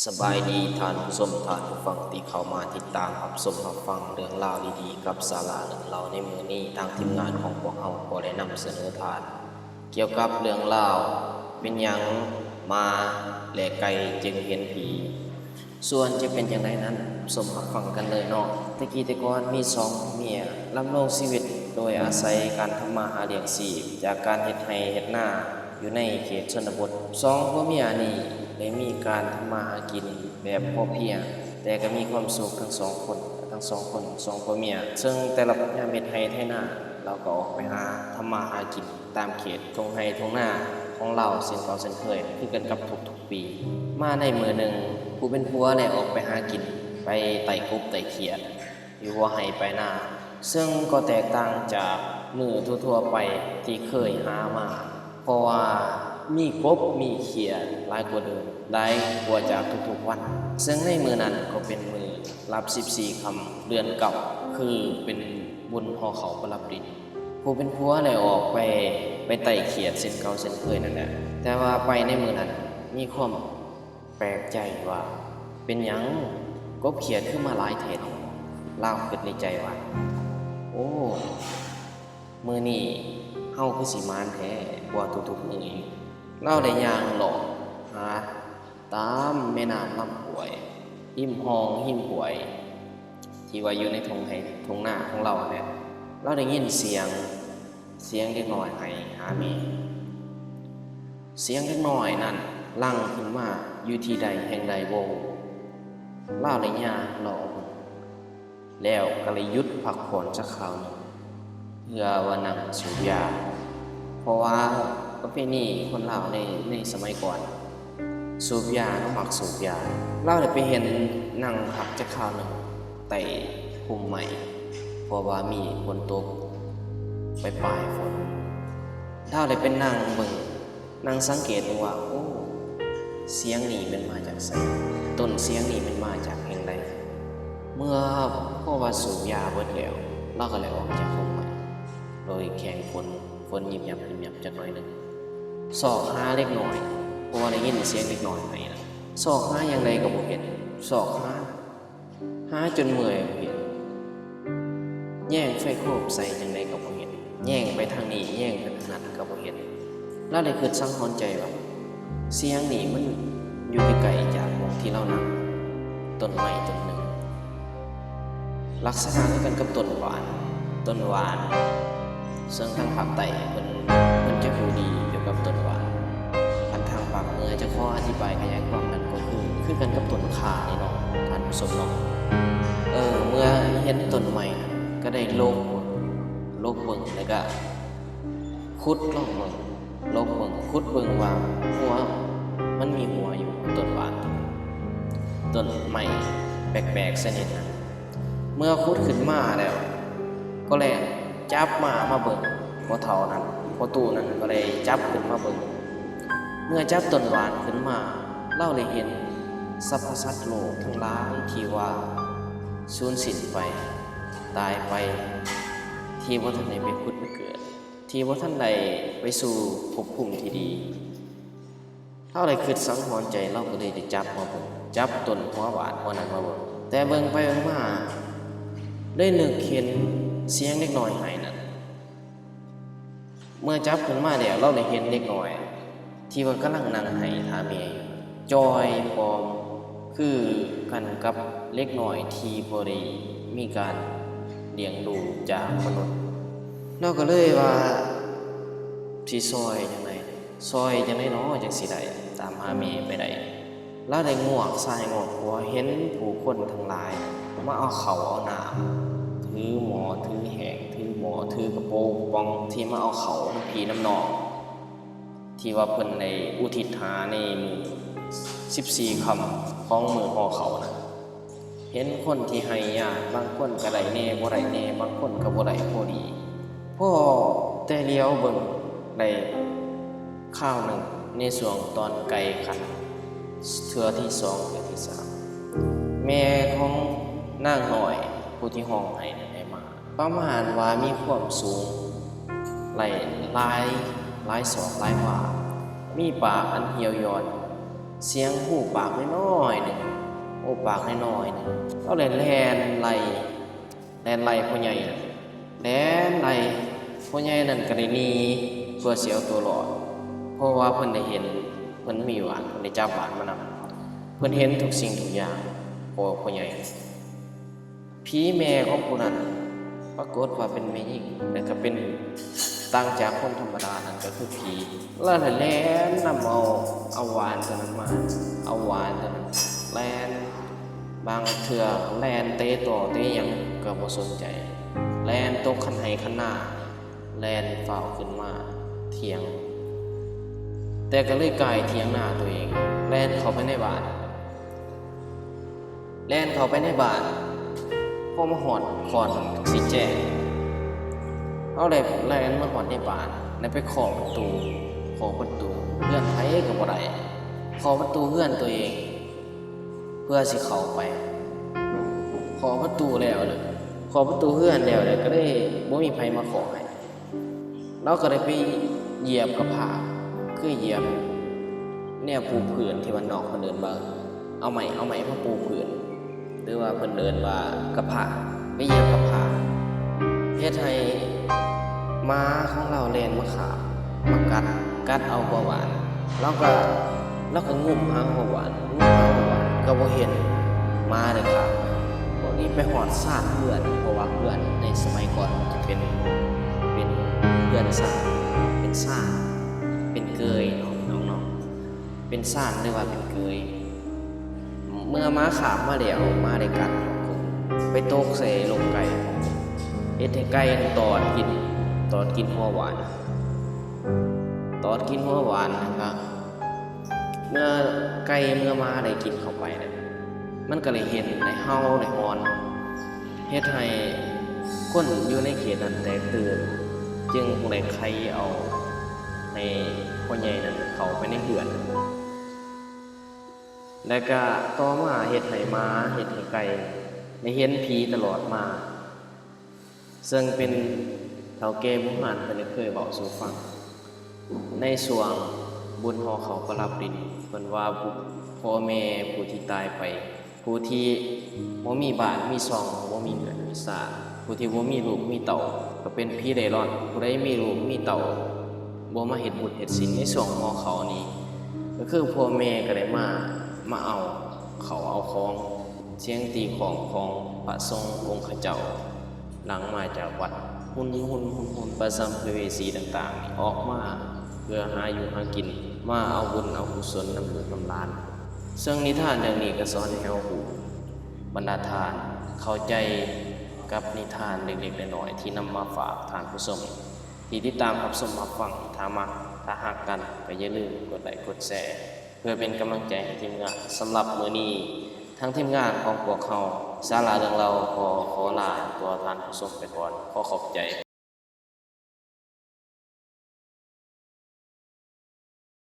ສະບາຍດີທ່ານຜູ້ຊົມ, ທ່ານຜູ້ຟັງທີ່ເຂົ້າມາຕິດຕາມຮັບຊົມຮັບຟັງເລື່ອງລາວດີໆກັບສາລະເລື່ອງເລົ່າໃນມື້ນີ້. ທາງທີມງານຂອງພວກເຮົາກໍໄດ້ນຳສະເໜີທ່ານກ່ຽວກັບເລື່ອງລາວ ເປັນຫຍັງໝາ ແລະ ໄກ່ຈຶ່ງເຫັນຜີ. ສ່ວນຈະເປັນຈັ່ງໃດນັ້ນ ຊົມຮັບຟັງກັນເລີຍເນາະ. ແຕ່ກີ້ແຕ່ກ່ອນມີສອງຜົວເມຍ ດຳລົງຊີວິດໂດຍອາໄສການທຳມາຫາລ້ຽງຊີບ ຈາກການເຮັດໄຮ່ເຮັດນາຢູ່ໃນເຂດຊົນນະບົດ. ສອງຜົວເມຍນີ້ໄດ້ມີການທຳມາຫາກິນແບບພໍພຽງ, ແຕ່ກໍມີຄວາມສຸກທັງສອງຄົນ, ທັງສອງຄົນ, ສອງຜົວເມຍ. ເຊິ່ງແຕ່ລະຍາມເຮັດໄຮ່ໄຖນາ, ລາວກໍອອກໄປຫາທຳມາຫາກິນຕາມເຂດທົ່ງໄຮ່ທົ່ງນາຂອງລາວເຊັ່ນເກົ່າເຊັ່ນເຄີຍ ຄືກັນກັບທຸກໆປີ. ມາໃນມື້ໜຶ່ງ, ຜູ້ເປັນຜົວໄດ້ອອກໄປຫາກິນ, ໄປໄຕ່ກົບໄຕ່ຂຽດ ຢູ່ຫົວໄຮ່ປາຍນາ, ເຊິ່ງກໍແຕກຕ່າງຈາກມື້ທົ່ວໆໄປທີ່ເຄີຍຫາມາ, ເພາະວ່າມີກົບມີຂຽດຫຼາຍກວ່າເດີມ, ຫຼາຍກວ່າຈາກທຸກໆວັນ. ເຊິ່ງໃນມື້ນັ້ນກໍເປັນມື້ລາບສິບສີ່ຄ່ຳເດືອນເກົ້າ ຄືເປັນບຸນຫໍ່ເຂົ້າປະດັບດິນ. ຜູ້ເປັນຜົວໄດ້ອອກໄປ, ໄປໄຕ່ຂຽດເຊັ່ນເກົ່າເຊັ່ນເຄີຍນັ້ນແຫຼະ, ແຕ່ວ່າໄປໃນມື້ນັ້ນມີຄວາມ ແປກໃຈວ່າເປັນຫຍັງກົບຂຽດຄືມາຫຼາຍແທ້ເນາະ. ລາວຄິດໃນໃຈວ່າ ໂອ້ ມື້ນີ້ເຮົາຄືຊິໝານແທ້ກວ່າທຸກໆມື້ຢູ່. ລາວໄດ້ຍ່າງເລາະຫາຕາມແມ່ນ້ຳລຳຫ້ວຍ, ລິມຮ່ອງ, ລິມຫ້ວຍ ທີ່ວ່າຢູ່ໃນທົ່ງໄຮ່ທົ່ງນາຂອງລາວຫັ້ນແຫຼະ. ລາວໄດ້ຍິນສຽງ ສຽງເດັກນ້ອຍໄຫ້ຫາແມ່. ສຽງເດັກນ້ອຍນັ້ນຫຼັ່ງຂຶ້ນມາຢູ່ທີ່ໃດແຫ່ງໃດບໍ່ຮູ້. ລາວໄດ້ຍ່າງເລາະເບິ່ງ ແລ້ວກໍໄດ້ຢຸດພັກຜ່ອນຈັກຄາວໜຶ່ງ ເພື່ອວ່ານັ່ງສູບຢາ, ເພາະວ່າປະເພນີຄົນລາວໃນ, ໃນສະໄໝກ່ອນ ສູບຢາ, ເນາະ, ມັກສູບຢາ. ລາວໄດ້ໄປເຫັນນັ່ງພັກຈັກຄາວໜຶ່ງໃຕ້ພຸ່ມໄມ້, ເພາະວ່າມີຝົນຕົກປາຍໆຝົນ. ລາວໄດ້ໄປນັ່ງເບິ່ງ, ນັ່ງສັງເກດເບິ່ງວ່າ ໂອ້ ສຽງນີ້ແມ່ນມາຈາກໃສ? ຕົ້ນສຽງນີ້ແມ່ນມາຈາກແຫ່ງໃດ? ເມື່ອພໍວ່າສູບຢາເບິດແລ້ວ, ລາວກໍໄດ້ອອກຈາກພຸ່ມໄມ້ ໂດຍແຂ່ງຝົນ, ຝົນຍິບຍັບຍິບຍັບຈັກໜ້ອຍໜຶ່ງ. ຊອກຫາເດັກນ້ອຍ, ເພາະວ່າໄດ້ຍິນສຽງເດັກນ້ອຍໄຫ້ນະ. ຊອກຫາຢ່າງໃດກໍບໍ່ເຫັນ. ຊອກຫາ, ຫາຈົນເມື່ອຍບໍ່ເຫັນ. ແຍງໄຟໂຄມໃສ່ຈັ່ງໃດກໍບໍ່ເຫັນ. ແຍງໄປທາງນີ້, ແຍງໄປທາງນັ້ນກໍບໍ່ເຫັນ. ລາວໄດ້ຄິດສັງຫອນໃຈວ່າ ສຽງນີ້ມັນຢູ່ໄກໆຈາກໝ່ອງທີ່ລາວນັ່ງ, ຕົ້ນໄມ້ຕົ້ນໜຶ່ງ ລັກສະນະຄືກັນກັບຕົ້ນຫວ່ານ, ຕົ້ນຫວ່ານ ເຊິ່ງທາງພາກໃຕ້ເພິ່ນ, ເພິ່ນຈະຮູ້ດີກ່ຽວກັບຕົ້ນຫວ່ານ. ຄັນທາງພາກເໜືອຈະຂໍອະທິບາຍຂະຫຍາຍຄວາມນັ້ນກໍຄື ຄືກັນກັບຕົ້ນຂ່ານີ້ເນາະ ທ່ານຜູ້ຊົມເນາະ. ເອີ ເມື່ອເຫັນຕົ້ນໄມ້ນັ້ນ ກໍໄດ້ຫຼົກ, ຫຼົກເບິ່ງ ແລ້ວກໍຂຸດລອງເບິ່ງ, ຫຼົກເບິ່ງ, ຂຸດເບິ່ງວ່າຫົວ ມັນມີຫົວຢູ່ ຕົ້ນຫວ່ານ, ຕົ້ນໄມ້ແປກໆຊະນິດນັ້ນ. ເມື່ອຂຸດຂຶ້ນມາແລ້ວ ກໍແລ່ນຈັບມາ, ມາເບິ່ງ. ພໍ່ເຖົ້ານັ້ນ, ພໍ່ຕູ້ນັ້ນກໍໄດ້ຈັບຂຶ້ນມາເບິ່ງ. ເມື່ອຈັບຕົ້ນຫວ່ານຂຶ້ນມາ, ລາວໄດ້ເຫັນສັບພະສັດໂລກທັງຫຼາຍທີ່ວ່າສູນສິ້ນໄປ, ຕາຍໄປ, ທີ່ບໍ່ທັນໄດ້ໄປຜຸດໄປເກີດ, ທີ່ບໍ່ທັນໄດ້ໄປສູ່ພົບພູມທີ່ດີ. ລາວໄດ້ຄິດສັງຫອນໃຈ, ລາວກໍເລີຍໄດ້ຈັບມາເບິ່ງ, ຈັບຕົ້ນຫົວຫວ່ານຫົວນັ້ນມາເບິ່ງ. ແຕ່ເບິ່ງໄປເບິ່ງມາ ໄດ້ນຶກເຫັນສຽງເດັກນ້ອຍໄຫ້ນັ້ນ. ເມື່ອຈັບຂຶ້ນມາແລ້ວ, ລາວໄດ້ເຫັນເດັກນ້ອຍທີ່ວ່າກຳລັງນັ່ງໄຫ້ຖ້າແມ່ຢູ່, ຈ່ອຍຜອມຄືກັນກັບເດັກນ້ອຍທີ່ບໍ່ໄດ້ມີການລ້ຽງດູຈາກມະນຸດ. ລາວກໍເລີຍວ່າ ຊິຊ່ອຍຈັ່ງໃດ? ຊ່ອຍຈັ່ງໃດນໍ ຈັ່ງຊິໄດ້ຕາມຫາແມ່ໄປໄດ້? ລາວໄດ້ງວກຊ້າຍງວກຂວາ, ເຫັນຜູ້ຄົນທັງຫຼາຍມາເອົາເຂົ້າເອົານ້ຳ, ຖືໝໍ້ຖືແຫ້ງ, ຖືໝໍ້ຖືກະໂປງກະປ໋ອງ ທີ່ມາເອົາເຂົ້ານຳພີ່ນຳນ້ອງ ທີ່ວ່າເພິ່ນໄດ້ອຸທິດຫາໃນມື້ສິບສີ່ຄ່ຳຂອງມື້ຫໍ່ເຂົ້ານັ້ນ. ເຫັນຄົນທີ່ໃຫ້ຍາກ, ບາງຄົນກໍໄດ້ແດ່ ບໍ່ໄດ້ແດ່, ບາງຄົນກໍບໍ່ໄດ້ພໍດີ. ພໍແຕ່ຫຼຽວເບິ່ງໄດ້ຄາວໜຶ່ງ ໃນຊ່ວງຕອນໄກ່ຂັນເທື່ອທີສອງ ເທື່ອທີສາມ ແມ່ຂອງນາງນ້ອຍຜູ້ທີ່ຮ້ອງໄຫ້ນັ້ນໄດ້ມາ. ປະມານວ່າມີຄວາມສູງຫຼາຍ, ຫຼາຍ, ຫຼາຍສອກຫຼາຍວາ, ມີປາກອັນຫ່ຽວຢອດ ສຽງຮູ້ປາກນ້ອຍໆໜຶ່ງ, ຮູ້ປາກນ້ອຍໆໜຶ່ງ. ລາວໄດ້ແລ່ນໄລ່, ແລ່ນໄລ່ພໍ່ໃຫຍ່, ແລ່ນໄລ່ພໍ່ໃຫຍ່ນັ້ນກໍໄດ້ໜີເພື່ອຊິເອົາຕົວລອດ, ເພາະວ່າເພິ່ນໄດ້ເຫັນ, ເພິ່ນມີຫວານ, ເພິ່ນໄດ້ຈັບຫວານມານຳ. ເພິ່ນເຫັນທຸກສິ່ງທຸກຢ່າງ, ພໍ່, ພໍ່ໃຫຍ່. ຜີແມ່ຂອງຜູ້ນັ້ນປາກົດວ່າເປັນແມ່ຍິງ ແລະ ກໍເປັນຕ່າງຈາກຄົນທຳມະດາ, ນັ້ນກໍຄືຜີ. ລາວໄດ້ແລ່ນນຳເອົາ, ເອົາຫວານຕົວນັ້ນມາ, ເອົາຫວານຕົວນັ້ນ, ແລ່ນ, ບາງເທື່ອແລ່ນເຕະຕໍເຕະຫຍັງກໍບໍ່ສົນໃຈ, ແລ່ນຕົກຄັນໄຮ່ຄັນນາ, ແລ່ນຟ້າວຂຶ້ນມາຖຽງ, ແຕ່ກໍເລີຍກາຍຖຽງນາຕົວເອງ, ແລ່ນເຂົ້າໄປໃນບ້ານ. ແລ່ນເຂົ້າໄປໃນບ້ານ, ພໍມາຮອດກ່ອນຊິແຈ້ງ, ເຮົາໄດ້ແລ່ນມາຮອດໃນບ້ານ ແລ້ວໄປເຄາະປະຕູ, ເຄາະປະຕູເຮືອນໃຜກໍບໍ່ໄດ້, ເຄາະປະຕູເຮືອນຕົວເອງ ເພື່ອຊິເຂົ້າໄປ. ເຄາະປະຕູແລ້ວ, ເຄາະປະຕູເຮືອນແລ້ວ, ແລ້ວກໍເລີຍບໍ່ມີໃຜມາເຄາະໃຫ້. ລາວກໍໄດ້ໄປຢຽບກະພ້າ, ຄືຢຽບແນວປູພື້ນທີ່ບ້ານນອກເພິ່ນເອີ້ນວ່າ ເອົາໄມ້, ເອົາໄມ້ມາປູພື້ນ, ຫຼືວ່າເພິ່ນເອີ້ນວ່າກະພ້າ, ໄປຢຽບກະພ້າ, ເຮັດໃຫ້ໝາຂອງລາວແລ່ນມາຄາບ, ມາກັດ, ກັດເອົາຫົວຫວານ. ລາວກໍ ລາວກໍງຸ້ມຫາຫົວຫວານ, ງຸ້ມຫາຫົວຫວານ, ກໍບໍ່ເຫັນ, ໝາໄດ້ຄາບ. ບາດນີ້ໄປຮອດຊານເຮືອນ, ເພາະວ່າເຮືອນໃນສະໄໝກ່ອນມັນຈະເປັນ, ເປັນເຮືອນຊານ, ເປັນຊານ, ເປັນເກີຍເນາະ ເນາະ, ເປັນຊານ ຫຼືວ່າເປັນເກີຍ. ເມື່ອໝາຄາບມາແລ້ວ, ໝາໄດ້ກັດເອົາເກີຍ, ໄປຕົກໃສ່ລົກໄກ່, ເຮັດໃຫ້ໄກ່ນັ້ນຕອດກິນ, ຕອດກິນຫົວຫວານ, ຕອດກິນຫົວຫວານ ແລ້ວກໍ ເມື່ອໄກ່ເມື່ອໝາໄດ້ກິນເຂົ້າໄປນັ້ນ, ມັນກໍໄດ້ເຫັນ, ໄດ້ເຫົ່າ, ໄດ້ຫອນ, ເຮັດໃຫ້ຄົນຢູ່ໃນເຂດນັ້ນແຕກຕື່ນ, ຈຶ່ງໄດ້ໄຂເອົາໃຫ້ພໍ່ໃຫຍ່ນັ້ນເຂົ້າໄປໃນເຮືອນ. ແລະກະຕໍ່ມາເຮັດໃຫ້ໝາ, ເຮັດໃຫ້ໄກ່ໄດ້ເຫັນຜີຕະຫຼອດມາ. ເຊິ່ງເປັນເຖົ້າແກ່ບູຮານເພິ່ນໄດ້ເຄີຍເວົ້າສູ່ຟັງ ໃນຊ່ວງບຸນຫໍ່ເຂົ້າປະດັບດິນ, ເພິ່ນວ່າຜູ້, ພໍ່ແມ່ຜູ້ທີ່ຕາຍໄປ, ຜູ້ທີ່ບໍ່ມີບ້ານມີຊ່ອງ, ບໍ່ມີເຮືອນມີຊານ, ຜູ້ທີ່ບໍ່ມີລູກມີເຕົ້າ ກໍເປັນຜີເລ່ລ່ອນ, ຜູ້ໃດມີລູກມີເຕົ້າ ບໍ່ມາເຮັດບຸນເຮັດສິນໃນຊ່ວງຫໍ່ເຂົ້ານີ້, ກໍຄືພໍ່ແມ່ກໍໄດ້ມາ, ມາເອົາເຂົ້າເອົາຂອງ, ສຽງຕີຂອງຂອງພະສົງອົງຄະເຈົ້າ ຫຼັ່ງມາຈາກວັດ ຮຸນໆໆໆ ປະສຳພະເວສີຕ່າງໆນີ້ອອກມາ ເພື່ອຫາຢູ່ຫາກິນ, ມາເອົາບຸນເອົາກຸສົນນຳລູກນຳຫຼານ. ເຊິ່ງນິທານເລື່ອງນີ້ກໍສອນໃຫ້ເຮົາຮູ້, ບັນດາທ່ານເຂົ້າໃຈກັບນິທານເລັກໆນ້ອຍໆ ທີ່ນຳມາຝາກທ່ານຜູ້ຊົມ ທີ່ຕິດຕາມຮັບຊົມຮັບຟັງ. ຖ້າມັກ, ຖ້າຮັກກັນ, ກໍຢ່າລືມກົດໄລກົດແຊ ເພື່ອເປັນກຳລັງໃຈໃຫ້ທີມງານ. ສຳລັບມື້ນີ້, ທາງທີມງານຂອງພວກເຮົາ ສາລາເລື່ອງເລົ່າ ກໍຂໍລາຕົວທ່ານຜູ້ຊົມໄປກ່ອນ. ຂໍຂອບໃຈ.